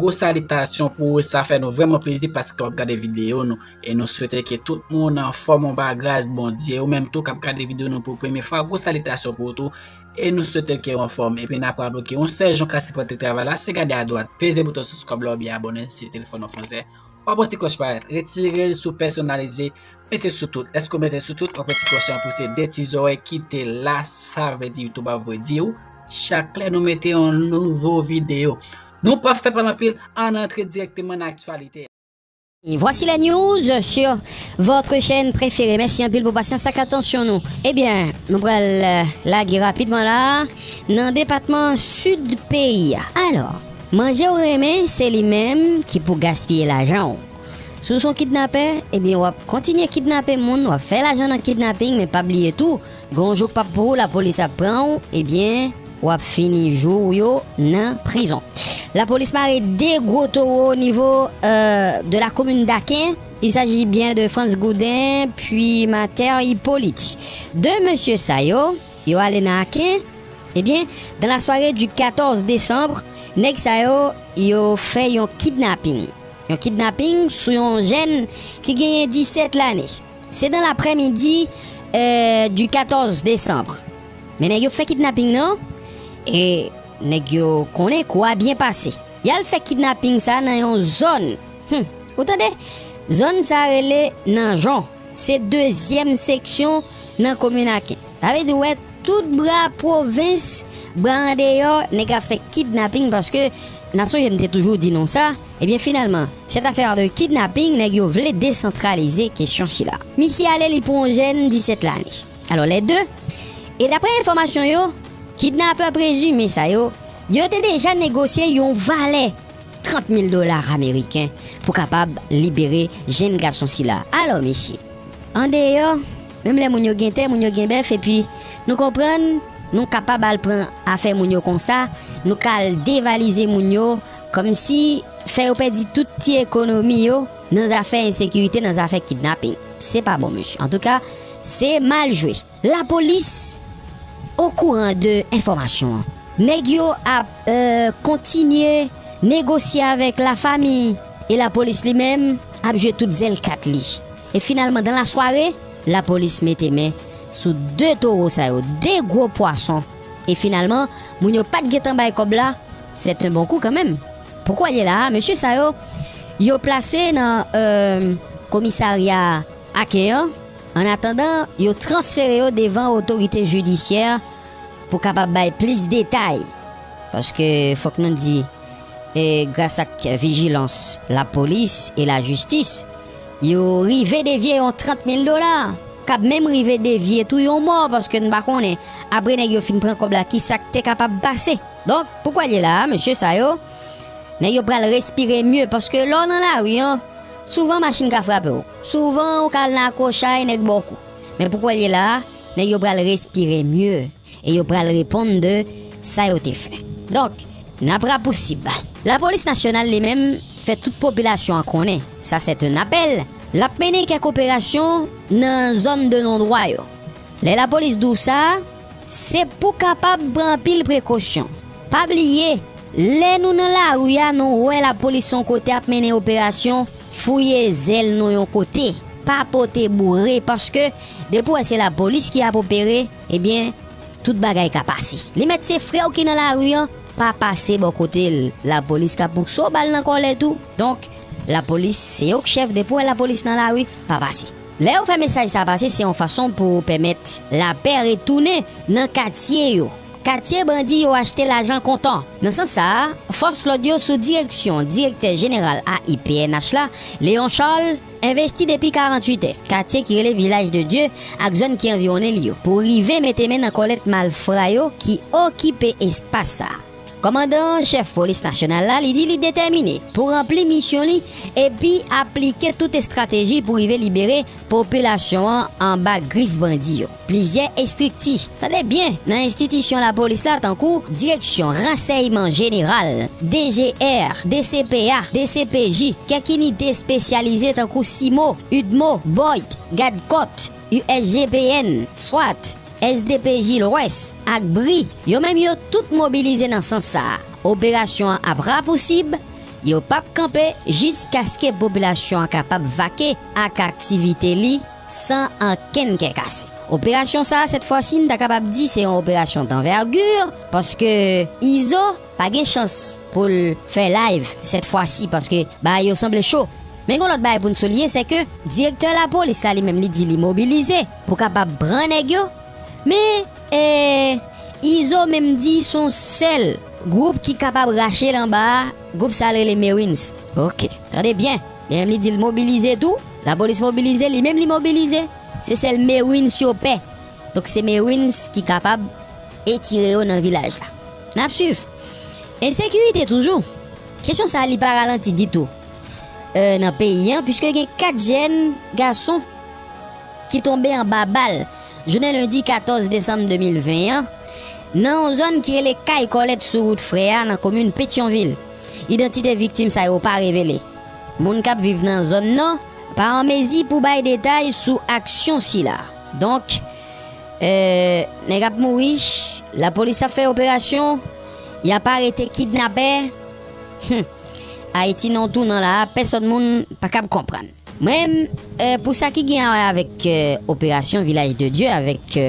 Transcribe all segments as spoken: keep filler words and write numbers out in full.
Gwo salitasyon pou ou, sa fè nou vrèman plezi paske w ap gade videyo nou. E nou swete ke tout moun anfòm anba gras Bondye. Ou menm tou k ap gade videyo nou pou premye fwa, gwo salitasyon pou ou tou. E nou swete ke w anfòm. Epi n ap raple ke yon sèl jan w ka sipòte travay la, se gade adwat, peze bouton subscribe la oubyen abòne si telefòn ou fransè. W ap wè ti klòch parèt. Retire l sou pèsonalize. Mete sou tout. Lèske w mete sou tout, w ap wè ti klòch lan pouse de ti zòrèy kite la. Sa vle di YouTube ap voye di w chak lè nou mete yon nouvo videyo. Nou p ap fè pale anpil, ann antre dirèkteman nan aktyalite. Et voici les news sur votre chaîne préférée. Mèsi anpil pou pasyans ak atansyon nou. Ebyen, nou pral euh, lage rapidman la nan depatman sid peyi a. Alò, manje w renmen, se li menm ki pou gaspiye lajan w. Si w se yon kidnapè, ebyen w ap kontinye kidnape moun, w ap fè lajan nan kidnaping, men pa bliye tou, gen yon jou k p ap pou ou, lapolis ap pran w, ebyen w ap fini jou w yo nan prizon. Lapolis mare de gwo towo o nivo euh, de la komin d'Aken. Il s'agit bien de Frantz Goudin, puis Mater Hippolyte. De mesye sa yo, yo ale nan Aken. Ebyen, dans la soirée du quatorze décembre, nèg sa yo, yo fè yon kidnaping. Yon kidnaping sou yon jèn ki genyen disèt lane. Se dans l'après-midi euh, du quatorze décembre. Men nèg yo fè kidnaping nan, e nèg yo konnen kou a byen pase. Y al fè kidnaping sa nan yon zòn. Hmm, ou tande? Zòn sa rele Nanjon. Se dezyèm seksyon nan komin Aken. Sa vle di w wè tout bra pwovens, bra andeyò, nèg ap fè kidnaping paske n ap sonje m te toujou di nou sa. Ebyen finalman, cette affaire de kidnapping, nèg yo vle desantralize kesyon sila. Misye ale li pran yon jèn disèt lane. Alò, les deux. E daprè enfòmasyon yo, kidnapè prezime sa yo, yo te deja negosye yon valè trant mil dola ameriken pou kapab libere jèn gason sila. Alò, mesye, andeyò, menm lè moun yo gen tè, moun yo gen bèf, epi nou konprann, nou kapab al pran afè moun yo konsa, nou ka al devalize moun yo, kòmsi fè yo pèdi tout ti ekonomi yo nan zafè ensekirite, nan zafè kidnaping. Se pa bon, mesye. Antouka, se mal jwe. Lapolis okouran de enfòmasyon an. Nèg yo ap euh, kontinye negosye avèk lafanmi e lapolis li menm ap jwe tout zèl kat li. E finalman, dans la soirée, lapolis mete men sou de towo sa yo, de gwo pwason. E finalman, moun yo pa t gentan bay kòb la, c'est un bon coup quand même. Pou kwè l ye la a, mesye sa yo, yo plase nan euh, komisarya Aken an. Annatandan, yo transfere yo devan otorite jidisyè pou kapab bay plis detay. Paske, fòk nou di, e, gras ak vijilans lapolis e lajistis, yo rive devye yon trant mil dola. K ap menm rive devye tou yon mò, paske n pa konnen. Apre nèg yo fin pran kòb la, kisa k te kapab pase? Donk, pou kwè l ye la a, mesye sa yo, nèg yo pral respire mye, paske lè w nan lari an, souvan machin ka frape w. Souvan ou ka al nan akwochay, nèg ba w kou. Men pou kwè l ye la a, nèg yo pral respire mye e yo pral reponn de sa yo te fè. Donk, n ap rapousib. Lapolis nasyonal li menm fè tout popilasyon an konnen, sa se te n apèl, l ap mennen kèk operasyon nan zòn de non dwa yo. Lè lapolis di w sa, se pou kapab pran anpil prekosyon. Pa bliye, lè nou nan lari a, nou wè lapolis yon kote ap mennen operasyon, fouye zèl nou yon kote. Pa pote boure, paske depi w wè se lapolis ki ap opere, ebyen, tout bagay ka pase. Li mèt se frè w ki nan lari an, pa pase bò kote l. Lapolis ka pouse w bal nan kòlèt ou. Donk, lapolis, se yo k chèf, depi w wè lapolis nan lari, pa pase. Lè yo fè mesaj sa pase, se yon fason pou pèmèt lapè retounen nan katye yo. Katye bandi yo achte lajan kontan. Nan sans sa a, fòs lòd yo sou direksyon direktè jeneral A I P N H la, Léon Charles, envesti depi karanntuit è katye ki rele Vilaj de Dye ak zòn ki anviwonnen li yo, pou rive mete men nan kòlèt malfra yo ki okipe espas sa a. Kòmandan an chèf polis nasyonal la, li di li detèmine pou ranpli misyon li epi aplike tout estrateji pou rive libere popilasyon an anba grif bandi yo. Plizyè estrikti, tande byen, nan enstitisyon lapolis la, tankou Direksyon Ransèyman Jeneral, D G R, D C P A, D C P J, kèk inite espesyalize tankou CIMO, UDMO, BOIT, Gadkòt, U S G P N, swat, S D P J Lwès ak bri, yo menm yo tout mobilize nan sans sa a. Operasyon an ap rapousib, Yo p ap kanpe jiskaske popilasyon an kapab vake ak aktivite li san ankenn kè kase. Operasyon sa a, sèt fwa si, n ta kapab di se yon operasyon danvègi, paske Izo pa gen chans pou l fè live sèt fwa si, paske bagay yo sanble cho. Men gen lòt bagay pou n souliye, se ke direktè lapolis la, li menm, li di li mobilize pou kapab pran nèg yo. Men, e, Izo menm di se yon sèl gwoup ki kapab rache l anba a, gwoup sa l rele Marines. Ok, tande byen. Li menm li di l mobilize tou, lapolis mobilize, li menm li mobilize. Se sèl Marines yo pè. Donk se Marines ki kapab etire yo nan vilaj la. N ap swiv. Ensekirite toujou. Kesyon sa a li pa ralanti ditou, e, nan peyi an, piske gen kat jèn gason ki tonbe anba bal jounen lendi katòz desanm de mil ven an, nan yon zòn ki rele Kay Kòlèt sou wout Frè a nan komin Petyonvil. Idantite viktim sa yo pa revele. Moun k ap viv nan zòn nan pa an mezi pou bay detay sou aksyon sila. Donk, e, nèg ap mouri, lapolis ap fè operasyon, y ap arete kidnapè. Hum. Ayiti nan tounan la, pèsòn moun pa kab konprann. Mwen, e, pou sa ki gen a wè avèk, e, operasyon Vilaj de Dye, avèk, e,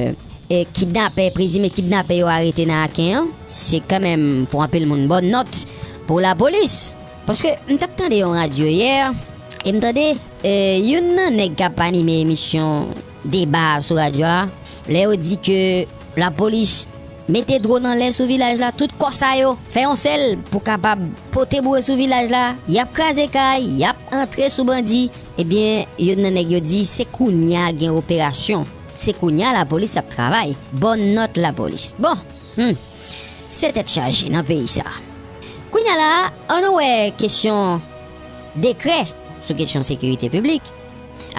e, kidnapè, prezime kidnapè yo arete nan Aken an, se kanmenm pou anpil moun bòn nòt pou lapolis. Paske m t ap tande yon radyo yè, e m tande, e, youn nan nèg k ap anime emisyon deba sou radyo a, lè yo di ke lapolis mete dwòn anlè sou vilaj la, tout kò sa yo fè yon sèl pou kapab pote boure sou vilaj la, y ap kraze kay, y ap antre sou bandi. Ebyen, youn nan nèg yo di se kounye a gen operasyon, se kounye a lapolis ap travay. Bòn nòt lapolis. Bon, hmm, se tèt chaje nan peyi sa. Kounye a la, ann nou wè kesyon dekrè sou kesyon sekirite piblik.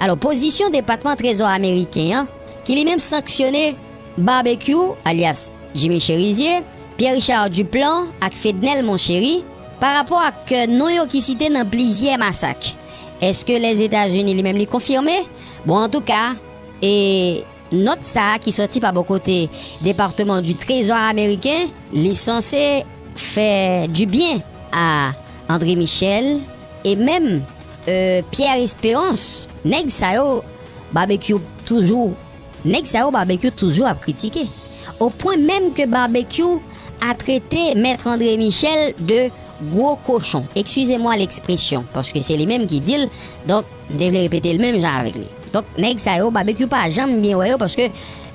Alò, pozisyon Depatman Trezò ameriken an, ki li menm sanksyone Barbecue, alyas Jimmy Chérizier, Pierre Richard Duplan ak Fednel Monchéry, pa rapò ak, e, non yo ki site nan plizyè masak. Èske Lèzetazini li menm li konfime? Bon, antouka, e, nòt sa a ki sòti pa bò kote Departman di Trezò ameriken, li sanse fè dibyen a André Michel e menm, e, Pierre Espérance. Nèg sa yo, Barbecue toujou, nèg sa yo, Barbecue toujou ap kritike. O pwen menm ke Barbecue a trete Mèt André Michel de gwo kochon. Excusez-moi l'expression, paske se li menm ki di l. Donk, m te vle repete l menm jan avèk li. Donk, nèg sa yo, Barbecue pa janm byen wè yo, paske,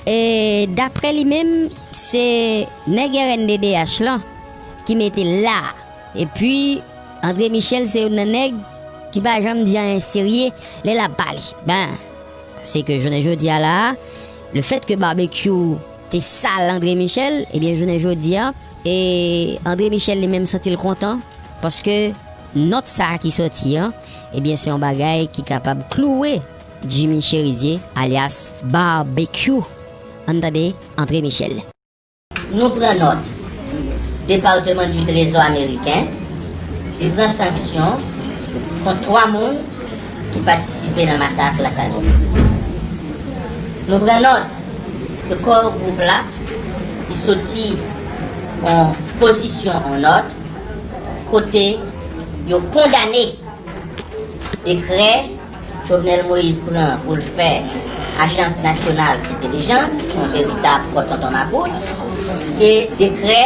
e, daprè li menm, se nèg R N D D H lan ki mete l la. Epi, André Michel se youn nan nèg ki pa janm di anyen serye lè l ap pale. Ben, se ke jounen jodi a la, lefèt ke Barbecue te sal André Michel, ebyen, jounen jodi a, e André Michel li menm santi l kontan, paske nòt sa a ki sòti an, ebyen, se yon bagay ki kapab klouwe Jimmy Chérizier, alyas Barbecue. Ann tande André Michel. Nou pran nòt. Depatman di Trezò ameriken, li pran sanksyon kont twa moun ki patisipe nan masak Lasalin. Nou pran nòt ke kò gwoup la, li soti yon pozisyon an nòt, kote yo kondane dekrè Jovenel Moïse pran pou l fè Ajans Nasyonal Entèlijans, ki se yon veritab gwo tonton makout, e dekrè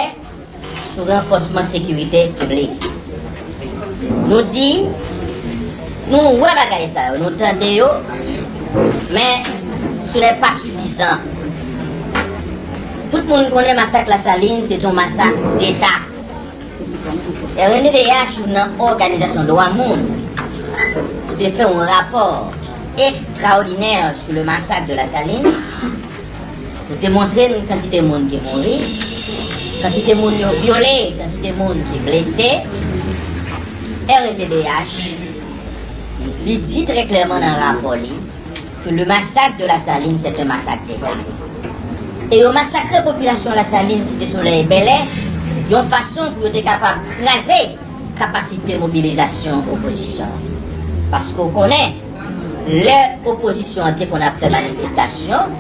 sou ranfòsman sekirite piblik. Nou di, nou wè bagay sa yo, nou tande yo, men ce n'est pas suffisant. Tout moun konnen masak Lasalin, se te yon masak deta. R N D D H, youn nan òganizasyon dwa moun, ki te fè yon rapò ekstraòdinè sou le massacre de la Saline, pou te montre n kantite moun ki mouri, kantite moun yo vyole, kantite moun ki blese. R N D D H, li di trè klèman nan rapò li, ke le massacre de la Saline, c'est un massacre d'État. E yo masakre popilasyon Lasalin, Site Solèy, Bèlè, yon fason pou yo te kapab kraze kapasite mobilizasyon opozisyon an. Paske w konnen, lè opozisyon an te konn ap fè manifestasyon,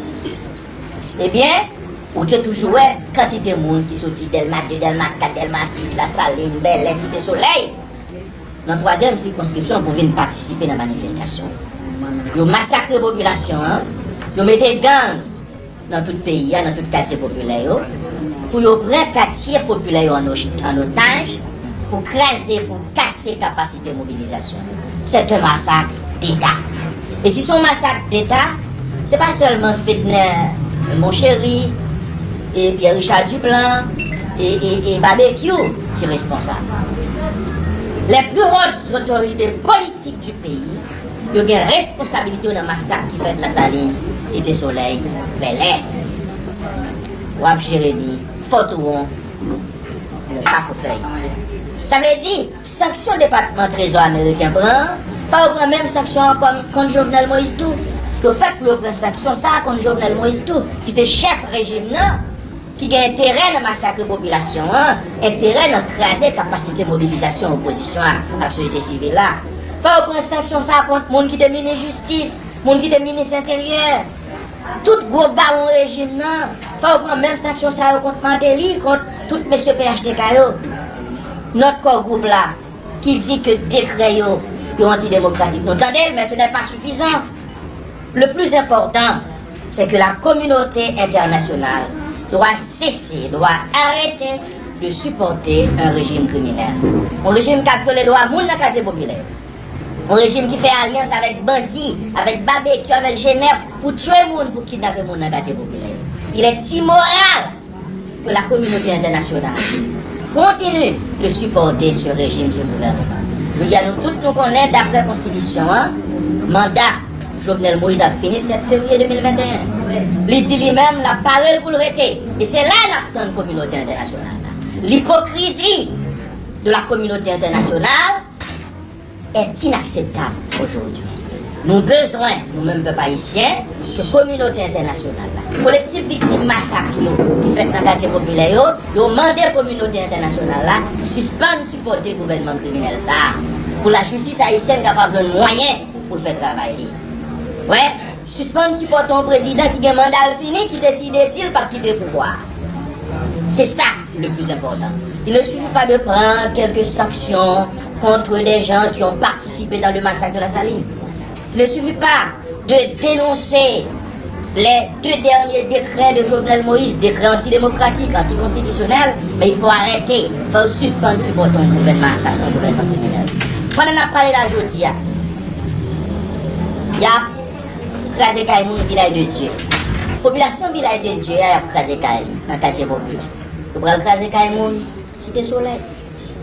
ebyen, ou te toujou wè kantite moun ki soti Dèlma de, Dèlma kat, Dèlma sis, Lasalin, Bèlè, Site Solèy, nan twazyèm sikonskripsyon pou vin patisipe nan manifestasyon. Yo masakre popilasyon an, yo mete gang nan tout peyi a, nan tout katye popilè yo, pou yo pran katye popilè yo an, an otaj, pou kraze, pou kase kapasite mobilizasyon. C'est un massacre d'État. E si se yon masak deta, se pa sèlman Fedner Monchéry, e Pierre Richard Duplan, e, e, e Babekyou ki responsab. Les plus hautes autorités politiques du pays, yo gen responsabilite yo nan masak ki fèt Lasalin, Site Solèy, Bèlè, Waf Jeremi, Fò Touwon, Kafou Fèy. Sa vle di, sanksyon Depatman Trezò ameriken pran, fò yo pran menm sanksyon an kont Jovenel Moïse tou. Yo fèt pou yo pran sanksyon sa a kont Jovenel Moïse tou, ki se chèf rejim nan, ki gen enterè nan masakre popilasyon an, enterè nan kraze kapasite mobilizasyon opozisyon an ak sosyete sivil la. Fò yo pran sanksyon sa a kont moun ki te minis jistis, moun ki te minis enteryè, tout gwo bawon rejim nan. Fò yo pran menm sanksyon sa yo kont Martelly, kont tout mesye P H T K yo. Nòt Core Group la, ki di ke dekrè yo, yo antidemokratik. Nou tande l, men ce n'est pas suffisant. Le plus important, c'est que la communauté internationale doit cesser, doit arrêter de supporter un régime criminel. Un régime k ap vyole dwa moun nan katye popilè. Un régime qui fait alliance avec bandits, avec Babekyou, avec G neuf, pour tuer moun, pour kidnapper moun nan katye popilè. Il est immoral que la communauté internationale continue de supporter ce régime, ce gouvernement. Jodi a, nou tout nou konnen, daprè konstitisyon an, manda Jovenel Moïse ap fini sèt fevriye de mil venteyen. Li di li menm l ap pare l pou l rete. E se la n ap tann kominote entènasyonal la. L'hypocrisie de la communauté internationale est inakseptab aujourd'hui. Nou bezwen, nou menm pèp ayisyen, ke kominote entènasyonal la, kolektif viktim masak yo ki fèt nan katye popilè yo, yo mande kominote entènasyonal la sispann sipòte gouvènman kriminèl sa a, pou lajistis ayisyèn kapab jwenn mwayen pou l fè travay li. Wè, sispann sipòte yon prezidan ki gen manda l fini, ki deside di l p ap kite pouvwa a. C'est ça le plus important. Il ne suffit pas de prendre quelques sanctions contre des gens qui ont participé dans le massacre de la Saline. Il ne suffit pas de dénoncer les deux derniers décrets de Jovenel Moïse, décrets antidémocratiques, anticonstitutionnels, mais il faut arrêter, il faut suspendre ce bon gouvènement assassin, gouvènement criminel. Pandan n ap pale la jodi a, y ap kraze kay moun Vilaj de Dye. Popilasyon Vilaj de Dye a, y ap kraze kay li nan katye popilè. Yo pral kraze kay moun Site Solèy.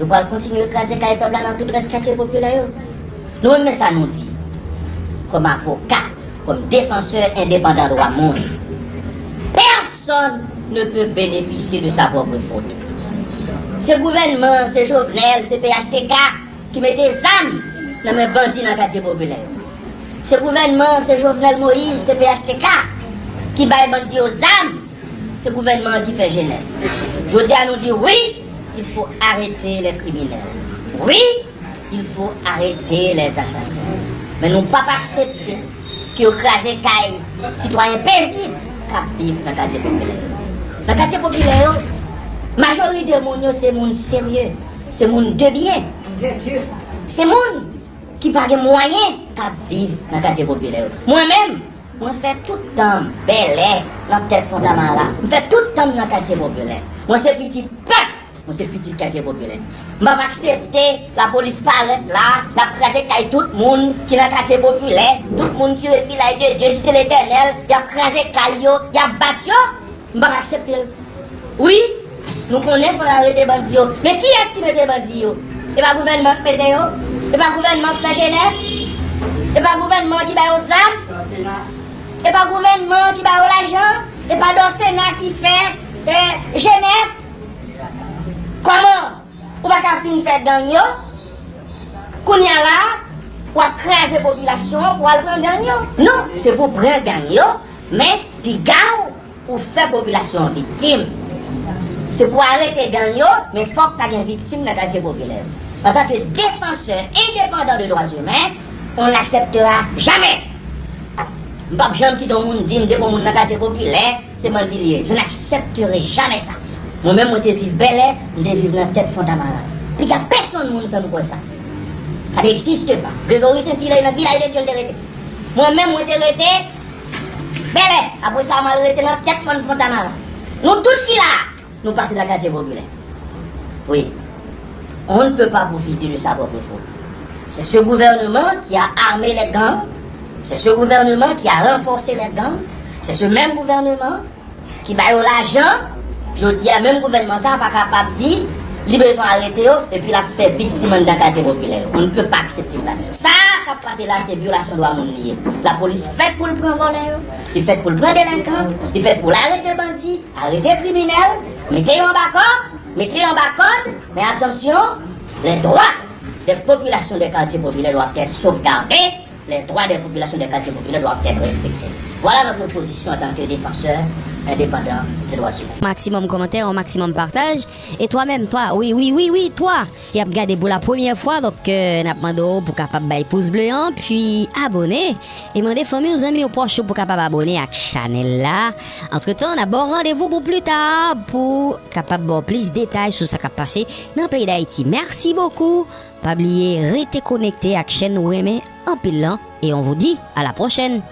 Yo pral kontinye kraze kay pèp la nan tout rès katye popilè yo. Nou menm, men sa nou di. Kòm avoka, kòm defansè endepandan dwa moun, personne ne peut bénéficier de sa propre faute. Se gouvènman, se Jovenel, se P H T K ki mete zam nan men bandi nan katye popilè yo. Se gouvènman, se Jovenel Moïse, se P H T K ki bay bandi yo zam. Se gouvènman an ki fè Jenèf. Jodi a nou di wi, il faut arrêter les criminels. Wi, il faut arrêter les assassins. Men nou p ap aksepte ke yo kraze kay sitwayen pezib k ap viv nan katye popilè yo. Nan katye popilè yo, majorite moun yo se moun serye, se moun de byen. Se moun ki pa gen mwayen k ap viv nan katye popilè yo. Mwen menm, mwen fè tout tan m Bèlè, nan tèt Fontamara. Mwen fè tout tan m nan katye popilè. Mwen se pitit pèp, mwen se pitit katye popilè. M p ap aksepte lapolis parèt la, l ap kraze kay tout moun ki nan katye popilè, tout moun ki ret Vilaj de Dye, Site Letènèl, y ap kraze kay yo, y ap bat yo. M p ap aksepte l. Wi, nou konnen fò yo arete bandi yo. Men kiyès ki mete bandi yo? E pa gouvènman ki mete yo? E pa gouvènman ki fè Jenèf? E pa gouvènman ki ba yo zam? E pa gouvènman ki ba yo lajan? E pa Dòsena ki fè, eh, Jenèf? Kòman? Ou pa ka fin fè gang yo? Kounye a la, w ap kraze popilasyon an pou al pran gang yo. Non, se pou pran gang yo, men piga w, ou fè popilasyon an viktim. Se pou arete gang yo, men fòk pa gen viktim nan katye popilè. Antanke defansè endepandan de dwa imen, on n'acceptera jamais. M p ap janm kite yon moun di m depi yon moun nan katye popilè, se bandi li ye. Je n'accepterai jamais ça. Mwen menm, mwen te viv Bèlè, m te viv nan tèt Fontamara. Piga pèsonn moun fè m kwè sa. Egziste pa. Gregory Saint-Hilaire nan Vilaj de Dye l te rete. Mwen menm, mwen te rete Bèlè. Apre sa, m al rete nan tèt mòn Fontamara. Nou tout ki la, nou pase nan katye popilè. Wi. On ne peut pas profiter de sa propre faute. C'est ce gouvernement qui a armé les gangs. C'est ce gouvernement qui a renforcé les gangs. C'est ce même gouvernement ki ba yo lajan. Jodi a, menm gouvènman sa a pa kapab di li bezwen arete yo, epi l ap fè viktim anndan katye popilè yo. On ne peut pas accepter ça. Sa k ap pase la, se vyolasyon dwa moun li ye. Lapolis fèt pou l pran vòlè yo, li fèt pou l pran delenkan, li fèt pou l arete bandi, arete kriminèl, mete yo anba kòb, mete yo anba kòd, men atansyon, les droits des populations des quartiers populaires doivent être sauvegardés. Les droits des populations des quartiers populaires doivent être respectés. Voilà notre position en tant que défenseurs indépendants des droits humains. Maximum commentaires, un maximum partage. Et toi-même, toi, oui, oui, oui, oui, toi, ki ap gade pou la premyè fwa, donk, euh, n ap mande w pou kapab bay pous ble an, pi abone, e mande fanmi w, zanmi w, pwòch ou pou kapab abone ak chanèl la. Antretan, n ap ba w randevou pou pli ta, pou kapab ba w plis detay sou sa k ap pase nan peyi Dayiti. Merci beaucoup. Pa bliye rete konekte ak chèn ou renmen anpil lan, et on vous dit à la prochaine.